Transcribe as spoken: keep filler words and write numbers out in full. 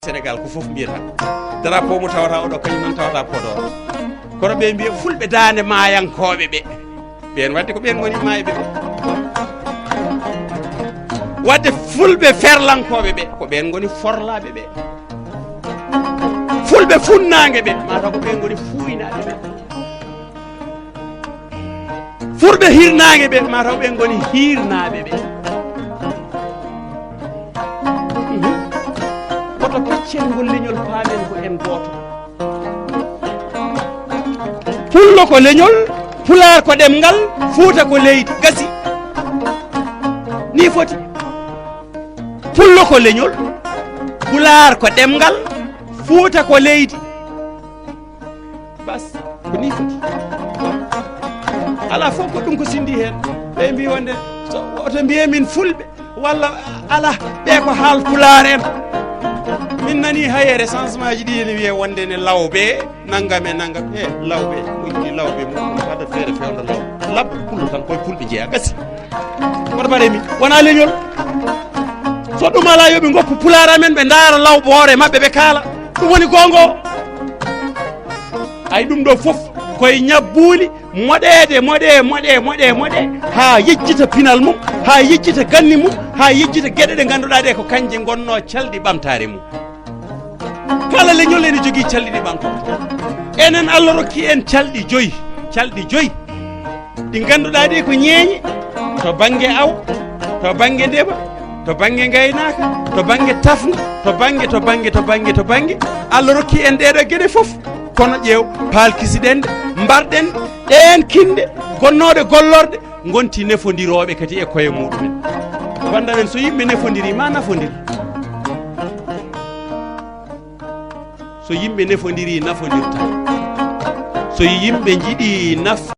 Sénégal ko fof mbiyata. Drapeau mo tawata oɗo, kañum noon tawata Podor. Kono ɓe mbiya fulɓe daande maayankooɓe ɓe. Ɓeen wadde ko ɓeen ngoni maayɓe ɓe. Wadde fulɓe ferlankooɓe ɓe, ko ɓeen ngoni forlaaɓe ɓe. Fulɓe funnaange ɓe, mataw ko ɓeen ngoni fuuynaaɓe ɓe. Fulɓe hirnaange ɓe, mataw ɓeen ngoni hiirnaaɓe ɓe. Mhm. Woto peccen ngol leñol, paamen ko en gooto. Pullo ko leñol, Pulaar ko ɗemngal, Fuuta ko leydi. Gasi. Ni foti. Pullo ko leñol, Pulaar ko ɗemngal, Fuuta ko leydi. Bas, ko ni foti. Alaa fof ko ɗum ko sindi heen. Ɓe mbi wonde, so woto mbiye min fulɓe, walla alaa, ɓe ko haal Pulaar en. Min nani hayere changement ji ɗi ene wiye wonde ne lawɓe, nangam e nangam. E lawɓe, moƴƴi lawɓe, mo haɗa feere fewndo law. Labɓe pullo tan, koye fulɓe jeeya, gasi. Kono mbaɗe mi, wona leñol. So ɗum alaa, yo ɓe ngoppu Pulaar amen, ɓe ndaara law ɓoore maɓɓe, ɓe kaala. Ɗum woni goonga o. Ay, ɗum ɗo fof koye ñabbuuli, moɗeede, moɗe, moɗe, moɗe, moɗe, haa yejjita pinal mum, haa yejjita ganni mum, haa yejjita geɗe ɗe ngannduɗaa ɗe ko kañje ngonnoo calɗi ɓamtaare mum. Kala leñol ene jogii calɗi ɗi ɓamtotoo. Enen, Allah rokki en calɗi joyi, calɗi joyi. Ɗi ngannduɗaa ɗi ko ñeeñe, to bannge awo, to bannge ndema, to bannge ngaynaaka, to bannge tafngo, to bannge, to bannge, to bannge, to bannge. Allah rokki en ɗeeɗo geɗe fof. Kono ƴeew, paalkisiɗen ɗe, mbarɗen ɗe. Ɗeen kinɗe gonnooɗe gollorɗe ngonti nefondirooɓe kadi e koye muɗumen. Banndamen, so yimɓe nefondirii, ma nafondir. So yimɓe nefondirii, nafondirta. So yimɓe njiɗii naf-